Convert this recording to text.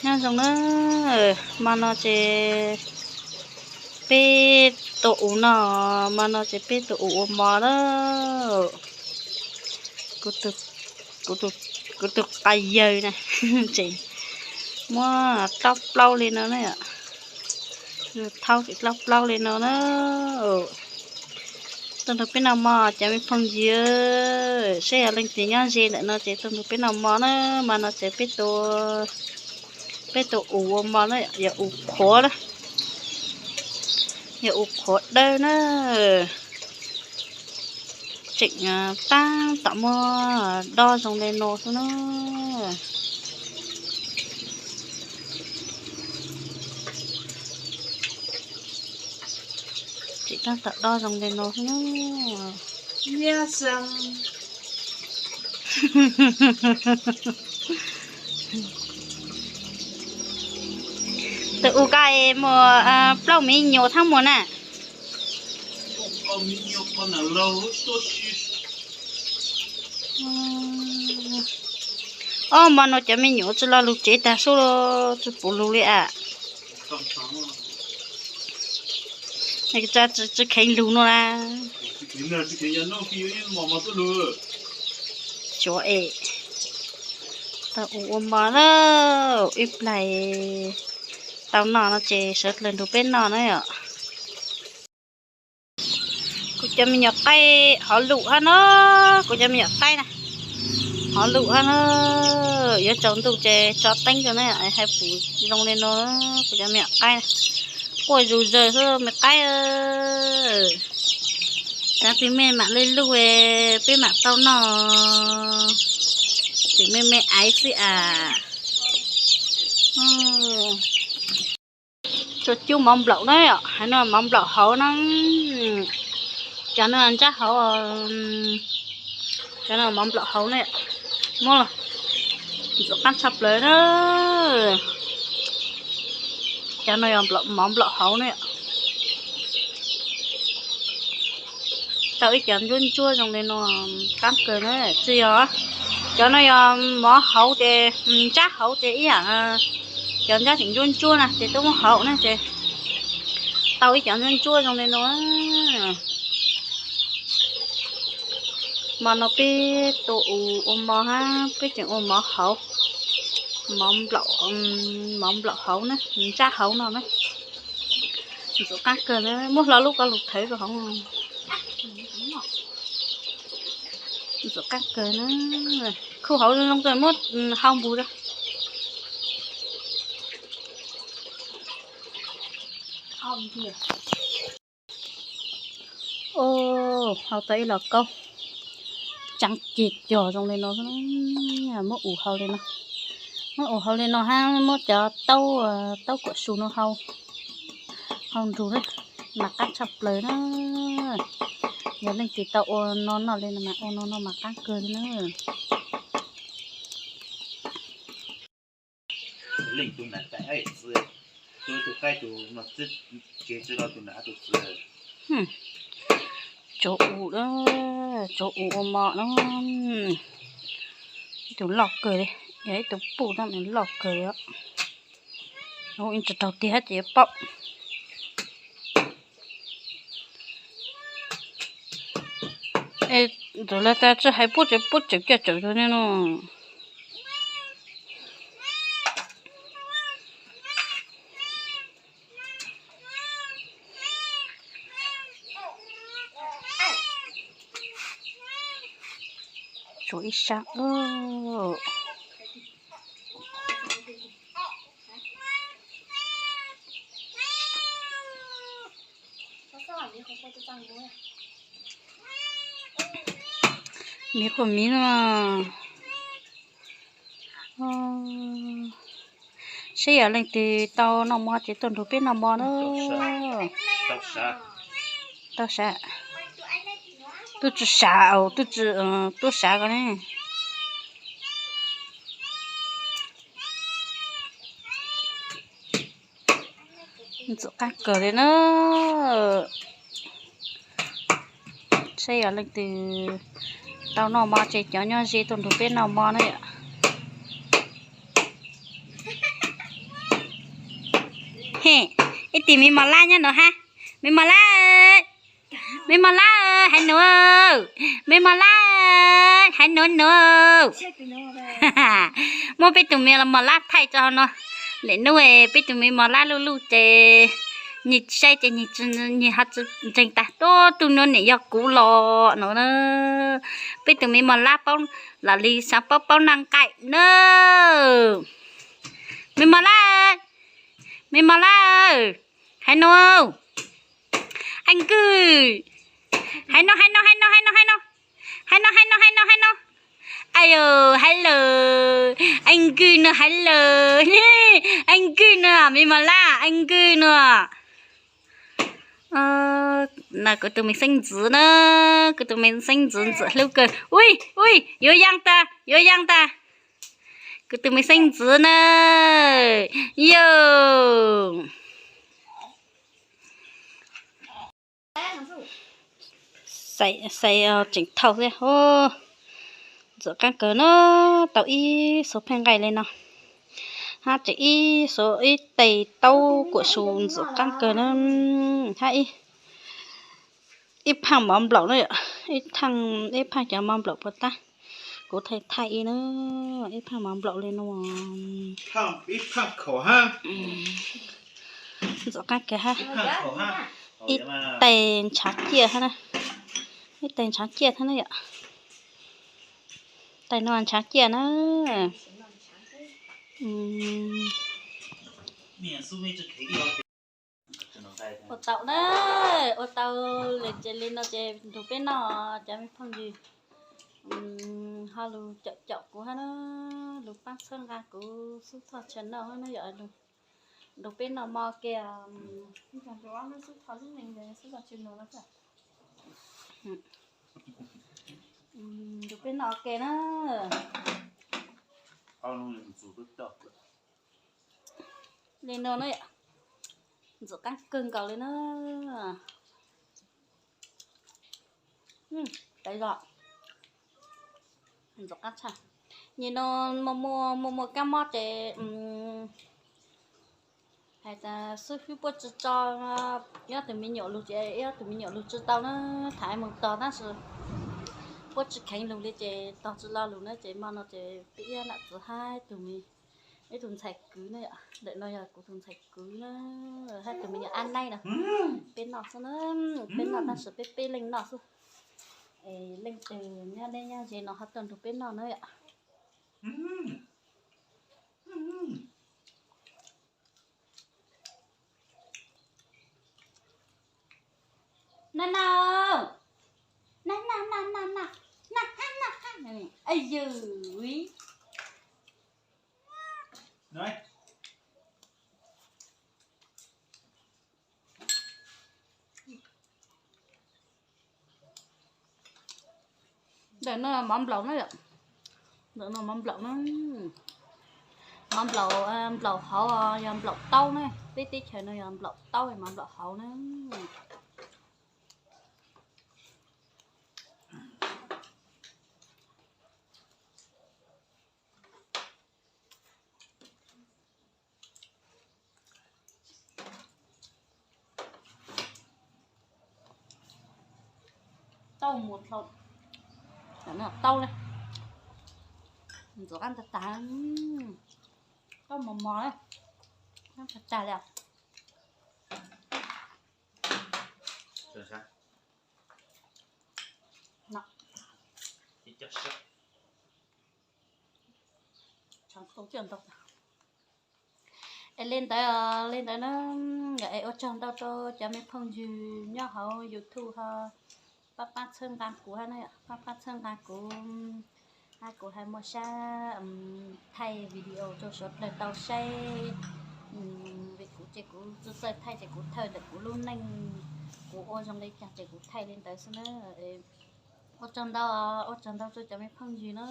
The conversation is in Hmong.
Nyob zoo na, hmo no ces peb tuaj ua no, hmo no ces peb tuaj ua ua mov na. Kuv tus qos yawg na, ces muab plaub plaub li no na, thau ces plaub plaub li no na. Tuaj nrog peb noj mov cov me phooj ywg, saib yog leej twg nyob ze ntawm no ces tuaj nrog peb noj mov na. Hmo no ces peb, peb tuaj ua ua mov na, yog ua qhuav na, yog ua qhuav dawb na. Tseem tab tom muab do zoo li no xwb na. Tseem tab tom do zoo li no xwb na. Tus ua koj muaj plaub me nyuam thiab muaj na. Ob, hmo no cov me nyuam tsis los lug tsev tag sub, tsis pum lug li as. Tsis kheev lug no na. Xyov es tau ua ua mov na, ib pliag tau noj no ces sawv dlawg nrug peb noj na yom. Kuv cov me nyuam qaib hov lum hab no, kuv cov me nyuam qaib na, hov lum hab no, yuav tsaus ntuj ces tso teeb rau na, hais pum zoo li no, kuv cov me nyuam qaib na, quaj zus zaws xwb me qaib. Tsaav twg me mam li luj, peb mam tau noj, tseem me me aiv xwb as. Tsuas cub mov nplaum na, hais no mov nplaum hauv na, cov no ntsab hauv, cov no mov nplaum hauv na, muab los ntxuav qaab tshaj plaws na. Cov no yog mov nplaum hauv na. Tau ib cov ntsuab ntsuab zoo li no qaab kawg na, tsis yog, cov no yog mov hauv ces, ntsab hauv ces ib yam, cov ntsab tseem ntsuab ntsuab na ces twb muab hauv na ces tau ib cov ntsuab ntsuab zoo li no. Hmo no peb tuaj ua mov hab peb tseem ua mov hauv, mov nplaum, mov nplaum hauv na, ntsab hauv no na. Ntxuav qaab kawg na, muab hlo lub koj lug thawv rau hauv. Ntxuav qaab kawg na, khu hauv zoo zoo muab hau npus rau. Hau tau ib los kaub tseeb ceg cog zoo li no, muab ua hau li no, muab ua hau li no hab muab cov taub, taub kuam su no hau, hau nrug na, mas qaab tshaj plaws na. Yog leej twg tau ua no noj li no mas ua no noj mas qaab kawg li na. Tsuav ua, tsuav ua mov na, ib tug loj kawg li, yog ib tug puj tab nws loj kawg li. Ua ib tug raug tiag ces yuav paub. Ntxuav lawv tas tsis hais puab tseem, puab tseem coj tsawm rau nej no. Tsuav ib sab. Miv quaj miv no. Saib yog leej twg tau noj mov ces tuaj nrug peb noj mov na. Tau sav, tub tsi sav, tub tsi tuab sav ko ne. Ntxim qab kawg li na. Saib yog leej twg tau noj mov ces cov nyob ze tuaj nrug peb noj mov na yom. Ib tim me mos lab nyob no hab. Me mos lab, me mos lab, haiv nuav, me mos lab, haiv nuav nuav. Muab peb tug me mos lab thaij tso no. Lwm nub peb tug me mos lab luj luj ces nyias saib ces nyias ho tsi ntseeg tas tuab tug nuav niam yog kuv los no na. Peb tug me mos lab paub, los li xaav paub paub noj nqaij na. Me mos lab, me mos lab, haiv nuav, Eej Kwj, haiv nuav, haiv nuav, haiv nuav, haiv nuav, haiv nuav, haiv nuav, haiv nuav, haiv nuav. Ayo, haiv lawm, Eej Kwj nuav, haiv lawm, Eej Kwj nuav, me mos lab, Eej Kwj nuav. Kuv tug me xeeb ntxwv na, kuv tug me xeeb ntxwv ntxim hlub kawg. Ui, ui, yuav yaa tag, yuav yaa tag. Kuv tug me xeeb ntxwv na, yog xais tseem thaum thiab. Ntxim qaab kawg na, tau ib xuv pheej nqaij li no, hab tseem ib xuv ib tais taub kuam su ntxim qaab kawg na, hab ib phaaj mov nplaum na, ib phaaj cov mov nplaum puas tab, kuv thaij thaij ib na, ib phaaj mov nplaum li no, ntxim qaab kawg hab, ib tais ntshaav ciaj hab na, ib tais ntshaav ciaj hab na yom, tais no ntshaav ciaj na. Ua tau na, ua tau li ces li no ces nrug peb noj cov me phooj ywg, ho lug caum caum kuv hab na, lug paab txhawb nqaa kuv xub thawj channel hab na yom, nrug peb noj mov ke, nrug peb noj ke na. Li no na, ntxim qaab kawg nkaus li na. Ntxim qaab tshaj. Nim no muaj muaj muaj muaj kab mob ces hais tas xib fwb puab tsi tso ib ob tug me nyuam lug ces ib ob tug me nyuam lug tsi tau na, tham moog tog tab sis puab tsi kheev lug li ces tog tsi lo lug na ces mo no ces peb ib nam txiv hab ib tug me, ib tug ntxhais kwv na yom, ntawm no yog kuv tus ntxhais kwv na, hab tus me nyuam ab naib na. Peb noj xwb na, peb noj tab sis peb peb leej noj xwb. Es leej twg nyob deb nyob ze no ho tuaj nrug peb noj na yom. Na na, na na na na na, na ha na ha, ay yws. Ntawm no mov nplaum na yom, ntawm no mov nplaum na, mov nplaum, nplaum hauv yog nplaum taub na, peb teb chaws no yog nplaum taub, mov nplaum hauv na. Taub mus dlhau, taub le, ntxuav qab tag tag, taub mos mos le, qab tag tag li. Es li ntawd, li ntawd na, es ua tsaug ntau rau cov me phooj ywg nyob hauv YouTube ho pab pab txhawb nqa kuv hab, pab pab txhawb nqa kuv, hab kuv hab muaj sab thaij video rau sawv dlawg tau saib. Vim kuv ces kuv tsi txawj thaij ces kuv thaij ntawm kuv lub neej, kuv ua zoo li cas ces kuv thaij li ntawd xwb na. Ua tsaug ntau, ua tsaug ntau rau cov me phooj ywg na.